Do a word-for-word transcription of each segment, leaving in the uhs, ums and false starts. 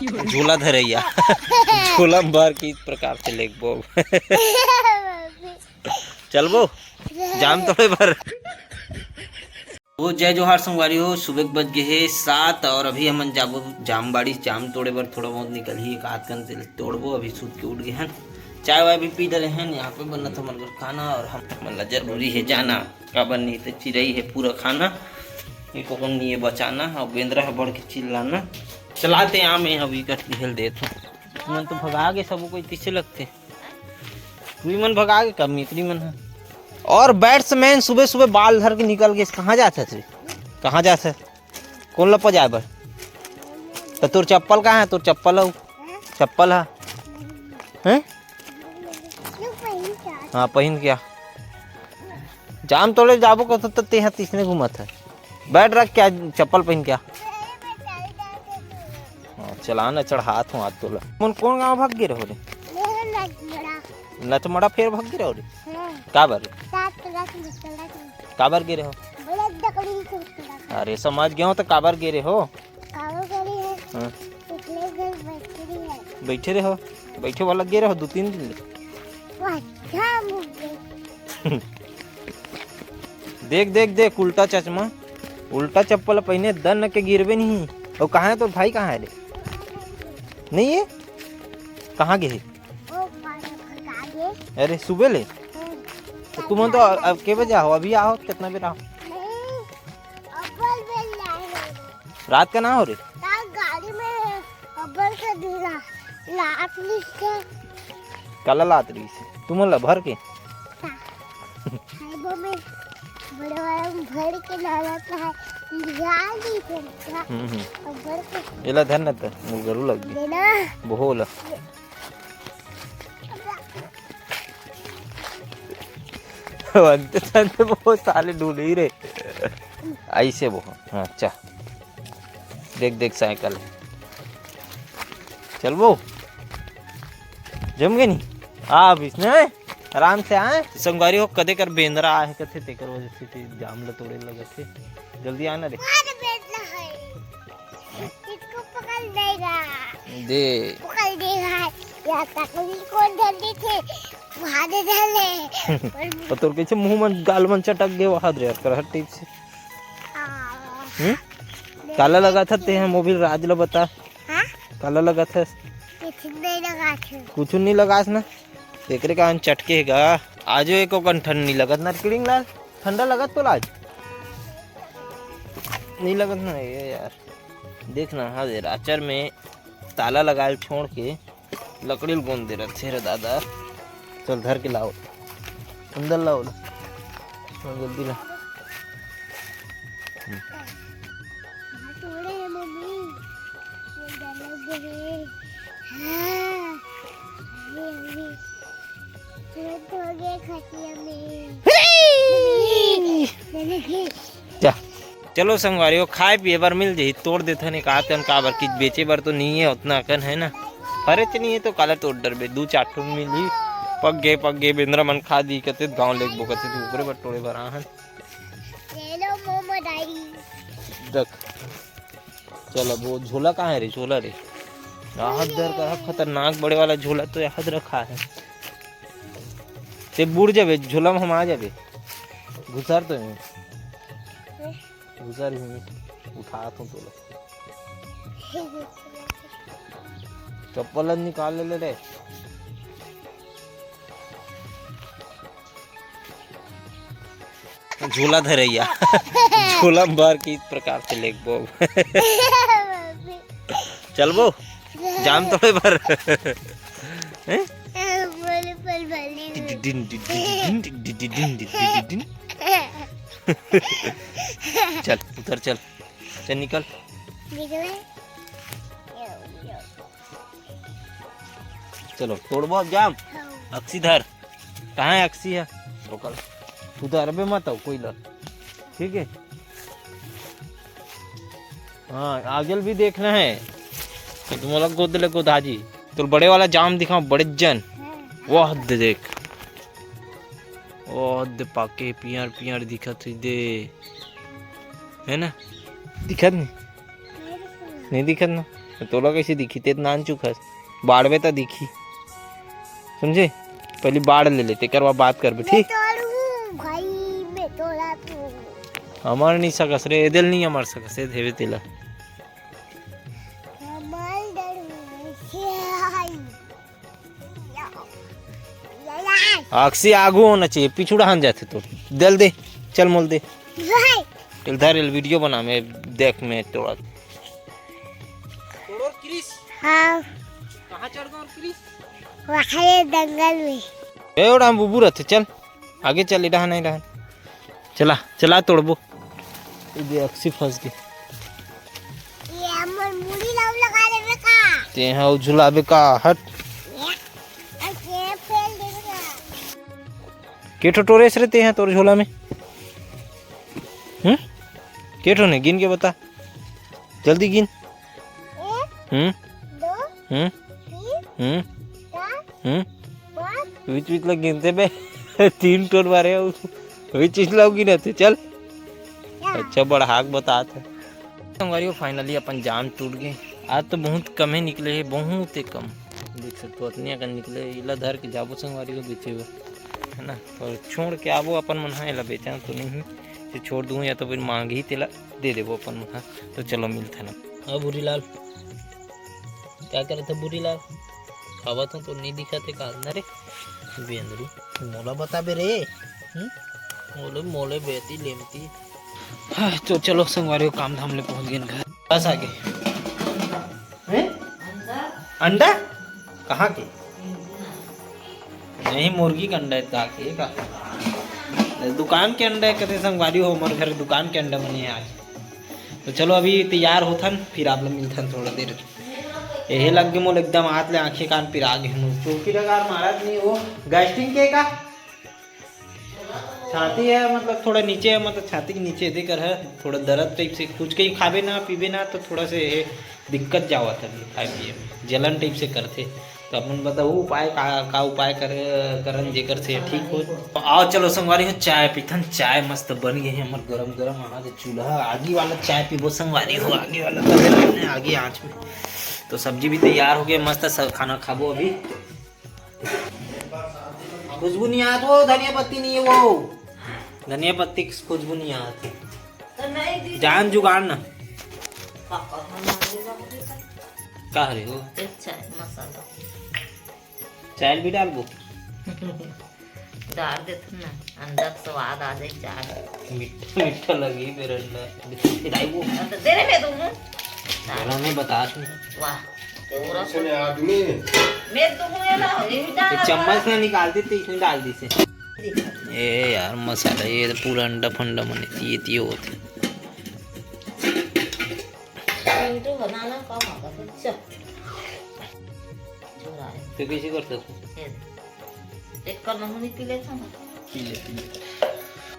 झोला धरैया। झोला में भर के इस प्रकार से लेगबो। चलबो जाम तोड़े बर। वो जय जोहार संगवारी हो, सुबह के बज गए हे सात और अभी हमन जाबो जामबाड़ी, जाम तोड़े बर। थोड़ा बहुत निकल ही एक आध कन से तोड़बो। अभी सूत के उठ गए हन, चाय वाय भी पी डले हन। यहाँ पे बनत हमर घर खाना और हम मन ला जरूरी है जाना, काबर नहीं तो चिरई है पूरा खाना, ये को नहीं है बचाना और बेंदरा है बढ़ के चिल्लाना। चलाते आम है अभी कट के हेल देत हूँ। तुमन तो भगा के सबो कोई तीसे लगते। तुई मन भगा के कब मित्री मन है। और बैट्समैन सुबह सुबह बाल धर के निकल गए, कहाँ जात है तू? कहाँ जात है? कौन लपा जाए बर? तो तोर चप्पल कहाँ है? तोर चप्पल हो, चप्पल है, हैं? हाँ, पहन क्या? जाम तोड़े जाबो कथो तो तेहा तीसने घूमत है। बैट रख क्या, चप्पल पहन क्या? हाँ, चला ना, चढ़ात हूँ आज तोला। मन कौन गाँव भाग गे रहो रे? लचमड़ा। लचमड़ा फेर भाग गे रहो रे? हाँ। काबर रे? रात के दस बजे चला गया। काबर गे रहो? बड़े दकड़ी को चला गया। अरे समझ गया हूँ, तो काबर गे रहो? काबर गे रहे हैं? हाँ। पिछले घर बैठ रही है। बैठे रहो, बैठे वाला गे रहो दो तीन दिन ले। वो अच्छा मुझे। देख देख देख, उल्टा चश्मा, उल्टा चप्पल पहने, दन के गिरबे नहीं। और कहाँ है तोर भाई, कहाँ है रे? नहीं है? कहाँ गए? वो मारे भगा दे। अरे सुबह ले। हम्म। तो तुमन तो अब के बजे आओ, अभी आओ, कितना बेर आओ? नहीं, अब्बल बेर लाए हैं। रात का ना हो रे? रात गाड़ी में अब्बल से दूरा लात लिख के। काला लात रही से? तुमन ला भर के? हाँ। खाइबो में बड़े वाला में भर के लाना था, लिया नहीं था। हम्म, हम्म। अब्बल के। एला धर न त, मुलगरू लग गई। देना। बोहो ला। अंते संते बहुत साले ढूंढ ही रे। ऐसे वो, हाँ, अच्छा। देख, देख, साइकिल है। चलबो। जम गए नहीं? आ, अब इसने आराम से आए। संगवारी हो, कदे कर बेंदरा आए कथे, तेकर वजह से ते जाम ल तोड़े लगत हे। जल्दी आना रे। अरे बेंदरा है। इसको पकड़ लेगा। दे। पकड़ लेगा। या तकली कौन धर ली थी? वहाँ दे धर ले। और तोर कैसे मुंह मन, गाल मन चटक गए वहाँ दे यार, करहट टीप से। हाँ। हम्म? काला लगा था ते हैं मोबिल राज लो बता। हाँ? काला लगा था? कुछ नहीं लगा था। कुछ नहीं लगास ना? तेकरे कारण चटके गा। आजो एको कन ठंड नहीं लगत ना, किड़िंग लाल? ठंडा लगत तो लाज? नहीं लगत ना, ये यार। देख ना, हाँ, ये राचर में ताला लगाए छोड़ के लकड़ी ल गोंद दे रथे रे दादा। चल, धर के लाओ, अंदर लाओ ना। हाँ, जल्दी ला। हम्म। हाँ, तोड़े हैं मम्मी। ये गलत है। हाँ। अरे, अरे। तुरंत हो गए खटिया में। जा। चलो संगवारी हो, खाए पिए बर मिल जही, तोड़ देथन एक आध कन, काबर कि बेचे बर तो नहीं है उतना कन, है ना? फरेच नहीं है तो काला तोड़ डरबे, दू चार ठो मिलही। पक गे, पक गे, बेंदरा मन खा दी कते, गाँव लेगबो कते, तो ओकरे बर तोड़े बर आहन। ले लो मोमो दाई। देख। चल, अब वो झोला कहाँ है रे? झोला रे, आहत डर का खतरनाक बड़े वाला झोला तो याद रखा है। ते बूड़ जाबे, झोला में हम आ जाबे। घुसर तो नहीं। घुसर ही नहीं। उठा तो तोला। चप्पल निकाल ले, ले रे। झोला धरैया। झोला में भर के इस प्रकार से लेगबो। चलबो? जाम तोड़े बर। हैं? बोले पर भले। डिडिडिन, डिडिडिन, डिडिडिन, डिडिडिन। चल, उतर चल। चल, निकल। निकले। चलो, तोड़बो अब जाम। हाँ। अक्सी धर। कहाँ है अक्सी है? ओकर। तू तो अरबे मत हो कोई लड़। ठीक है? हाँ, आगे भी देखना है। तो तुम लोग गोद ले गोदाजी। तो बड़े वाला जाम दिखाओ, बड़े जन। हाँ। वाह, दे देख। वाह, दे पाके पियर पियर दिखत हुई दे। है ना? दिखत नहीं? नहीं दिखत ना? तोला कैसे दिखी? ते नान चुक हस, बाढ़बे त दिखी, समझे? पहली बाढ़ ले ले, तेकर बाद बात करबे, ठीक? तोड़ू भाई, मैं तोड़ा तू। अमर नहीं सकस रे, एदेल नहीं अमर सकस, ए धेवे तेला। हमार डर में से आई। आगसी आगू होना चाहिए, पिछू डहान जाथे तो। दे ल दे, चल मोल दे। भाई। चल धर, एल वीडियो बना, मैं देख, मैं तोड़ा। तोड़ो क्रिस। हाँ। कहाँ चढ़ गए क्रिस? वहाँ जंगल में। ए, ओड़ा हम बुबू रहते, चल। आगे चल, ए डहान, ए डहान। चला, चला तोड़बो। ए दे, अक्सी फंस गे। ये हमर मुड़ी ला लगा देबे का? ते हा झुलाबे का? हट। ये, ये फेल देबे का? के ठो टोरेस रे ते हा तोर झोला में? हम्म? के ठो ने? गिन के बता। जल्दी गिन। एक, हम्म? दो, हम्म? तीन, हम्म? चार, हम्म? पाँच। बीच बीच लग गिनते बे। तीन टोर मारे हो। बीच बीच लग गिनते, चल। क्या? अच्छा, बड़ा हाक बतात है। संगवारी हो, finally अपन जाम टूट गए। आज तो बहुत कम ही निकले है, बहुत ही कम। देख सकते हो, अतने अकन निकले। इला धर के जाबो संगवारी हो बेचे बर, है ना? तो छोड़ के आबो अपन मन हा, एला बेचना तो नहीं, तो छोड़ दूँ या तो फिर मांगही तेला दे देबो अपन मन हा। तो चलो मिलते ना। अब भूरी लाल, क्या करत हे भूरी लाल? खावत हो तो नहीं दिखत हे का? ना रे बेंदरू, मोला बताबे रे। हम्म? मोले, मोले बेती लेमती। हाँ, तो चलो संगवारी हो, काम धाम ले पहुंच गए घर। बस आगे। हैं? अंडा? कहाँ के? नहीं, मुर्गी के अंडा है, का के का? दुकान के अंडा है, कहते संगवारी हो, हमारे घर दुकान के अंडा बने हैं आज। तो चलो अभी तैयार होथन, फिर आप लोग मिलथन थोड़ा देर। यही लग गए मोल एकदम हाथ ले आंखें कान पिरा गए मोल। चौकीदार मारत नहीं वो, गैस्ट्रिक के का? छाती है, मतलब थोड़ा नीचे है, मतलब छाती के नीचे दे कर है, थोड़ा दर्द टाइप से। कुछ कहीं खाबे ना पीबे ना तो थोड़ा से ये दिक्कत जावत है खाए पिए में, जलन टाइप से करथे। तो अपन बताओ उपाय का, का उपाय कर, करन जेकर से ठीक हो। तो आओ चलो संगवारी हो, चाय पीथन। चाय मस्त बन गई है हमर गरम गरम। आज चूल्हा आगी वाला चाय पीबो संगवारी हो, आगी वाला तबे रहने आगी आँच में। तो सब्जी भी तैयार हो गई, मस्त स-, खाना खाबो अभी। खुशबू नहीं आत वो, धनिया पत्ती नहीं है वो, धनिया पत्ती की खुशबू नहीं आत। तो नहीं दी। जान जुगाड़ ना। पापा, हम आ गए, हम आ गए। का रे हो? अच्छा है, मसाला। चाय भी डालबो? डाल देथन ना, अंडा के स्वाद आ जाए चाय। मीठा, मीठा लगी मेरे अंडा। खिलाई वो। हाँ, तो दे रे, मैं दूँ। जरा मैं बता दूँ। वाह, पूरा इसने आदमी। मैं दूँ, ये लाओ, ये भी डाल। चम्मच से निकाल दी, तो इसमें डाल दी से। ए यार, मसाला, ये तो पूरा अंडा फंडा बने, ये, ये होते। पिंटू बनाना कम आता था। चल। छोरा है। तो कैसे करते हो? ये देख। एक कर नहुनी पी लेता ना। पी ले, पी ले।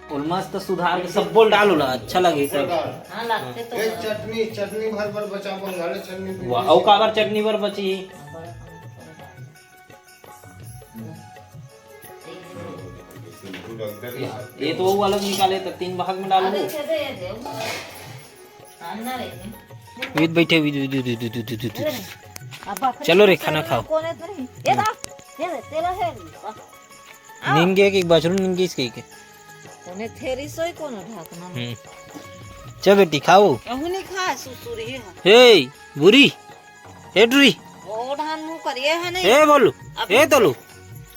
Almost तो सुधार के सब बोल डालो ला, अच्छा लगे सब। हाँ, लगते तो एक है। चटनी, चटनी भर भर बचा, बंगाली चटनी पी वाह, ले। और काबर चटनी भर बची? हाँ, बड़ा खाना तो पड़ेगा। ये तो वो अलग निकाले, तो तीन भाग में डालो। अरे, दे दे, ये दे। खाना रे। विद बैठे, विद, विद, विद। अब बाप रे, चलो रे, खाना खाओ। कौन है तेरे? ये दा, ये दे, तेरा है। नींद गए कि बछरू नींद गई इसके के? तने थेरी सोई कौन ढाकना? हम्म। चल बेटी, खाओ। कहूँ नहीं खा, सुसुर ही है। हे, बुरी। ए टुरी। ओ धान मुंह करिए है नहीं। ए बोलू। अब ए तोलू।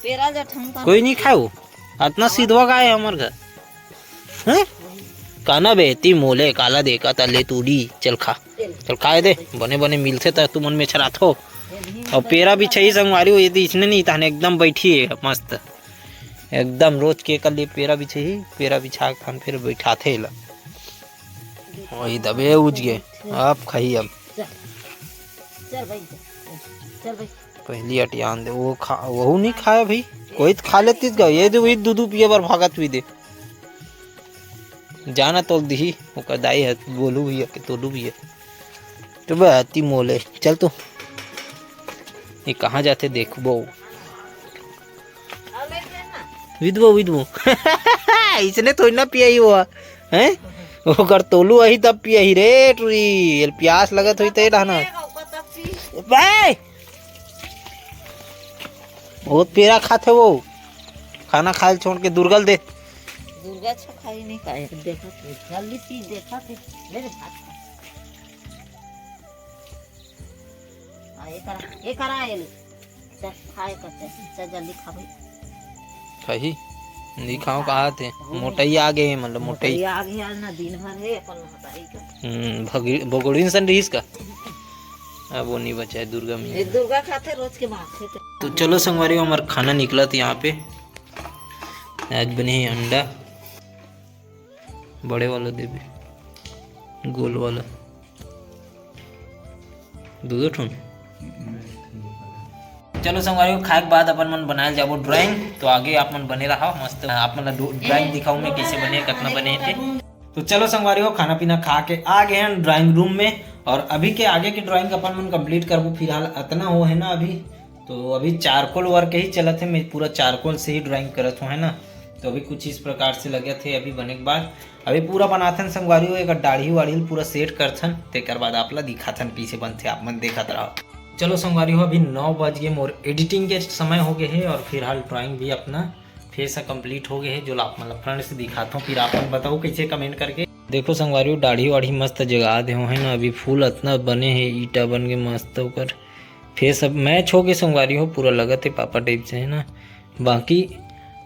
पेरा जा ठंग का। कोई नहीं खाए वो। इतना सीधवा गाय है हमारे घर। हैं? काना बेटी मोले काला देखा ता ले तूड़ी। चल खा। चल खाए दे। बने बने मिलथे ता तुमन में छरात हो। और पेरा भी छही संगवारी हो, ये तो इसने नहीं ताने एकदम बैठी है मस्त। एकदम रोज के कर लिए पेरा भी छही, पेरा बिछा के खान फिर बैठाथे ला। वही दबे उज गए। अब खाई अब। चल, चल भाई, चल, चल भाई। पहली अटियान दे, वो खा, वहू नहीं खाया भाई। कोई तो खा लेती गा, ये दे, वही दूधू पिए बर भागत हुई दे। जाना तोल दिही, ओकर दाई है, बोलू भैया के, तोलू भैया। तो बे, अति मोले, चल तो। ये कहाँ जाते देखबो। विदबो, विदबो। इसने थोड़ी ना पियाई हुआ, हैं? ओकर तोलू अही तब पियाही रे, टुरी। एल प्यास लगत होई ते रहना। बे, बहुत पीरा खाथे वो। खाना खाए छोड़ के दुर्गा ल दे। दुर्गा अच्छा खाई नहीं खाए, देखा थे, जल्दी पी, देखा थे। ले रे भात खा। हाँ, ये करा, ये करा, ये ले। चल, खा, ये कर, चल, चल, जल्दी खा भाई। खाही? नहीं खाओ, कहा थे? मोटाई आ गए, मतलब, मोटाई। मोटाई आ गए, आज ना दिन भर है, अपन महतारी का। हम्म, भगड़ी-, भगोड़ीन सन रहीस का? अब वो नहीं बचा है, दुर्गा में। ये दुर्गा खाते रोज के माथे पे। तो चलो संगवारी हो, हमार खाना निकला था यहाँ पे। आज बने है अंडा, बड़े वाला देबे, गोल वाला, दो दो ठन। चलो संगवारी हो, खाए के बाद अपन मन बनाए जाबो ड्राइंग। तो आगे आप मन बने रहा मस्त, आप मन ला ड्राइंग दिखाऊं मैं कैसे बने, कितना बने थे। तो चलो संगवारी हो, खाना पीना खा के आ गए हैं ड्राइंग रूम में, और अभी के आगे के ड्राइंग अपन मन कंप्लीट करबो। फिलहाल अतना हो है ना अभी, तो अभी चारकोल वर्क ही चलत है, मैं पूरा चारकोल से ही ड्राइंग करत हूँ, है ना। तो अभी कुछ इस प्रकार से लगे थे, अभी बने के बाद अभी पूरा बनाथन संगवारी हो, एक दाढ़ी वाढ़ी ल पूरा सेट करथन, तेकर बाद आप ला दिखाथन कैसे बनथे, आप मन देखत रहो। चलो संगवारी हो, अभी नौ बज गए, मोर एडिटिंग के समय हो गए है, और फिलहाल ड्राइंग भी अपना फेस कंप्लीट हो गए है, जो आप मतलब फ्रेंड से दिखाता हूँ, फिर आप मन बताओ कैसे कमेंट करके। देखो संगवारी हो, दाढ़ी वाढ़ी मस्त जगा दे हो है ना, अभी फूल अतना बने है, ईटा बन के मस्त ओकर फेस अब मैच हो गए संगवारी हो, पूरा लगत है पापा टाइप से है ना। बाकी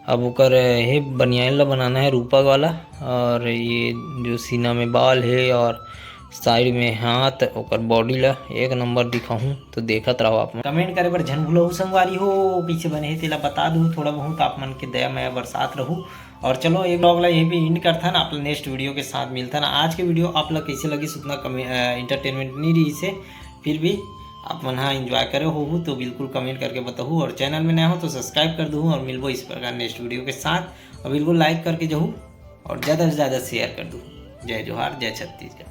अब ओकर हे बनियान ला बनाना है रूपा वाला, और ये जो सीना में बाल है और साइड में हाथ, ओकर बॉडी ला एक नंबर दिखाहूँ, तो देखत रहो आप मन। कमेंट करे बर झन भूलहू संगवारी हो, कैसे बने हे तेला बता दू थोड़ा बहुत, आप मन के दया मया बरसात रहू। और चलो ये ब्लॉग ला यहीं पे एंड करथन, आप नेक्स्ट वीडियो के साथ मिलथन। आज के वीडियो आप ला कैसे लगिस उतना कमे-, अ, एंटरटेनमेंट नहीं रही से, फिर भी आप मन हा एंजॉय करे होहू तो बिल्कुल कमेंट करके बताहू, और चैनल में नया हो तो सब्सक्राइब कर दूहू, और मिलबो इस प्रकार नेक्स्ट वीडियो के साथ। और बिल्कुल लाइक करके जाहू और ज़्यादा से ज़्यादा शेयर कर दू। जय जोहार, जय छत्तीसगढ़।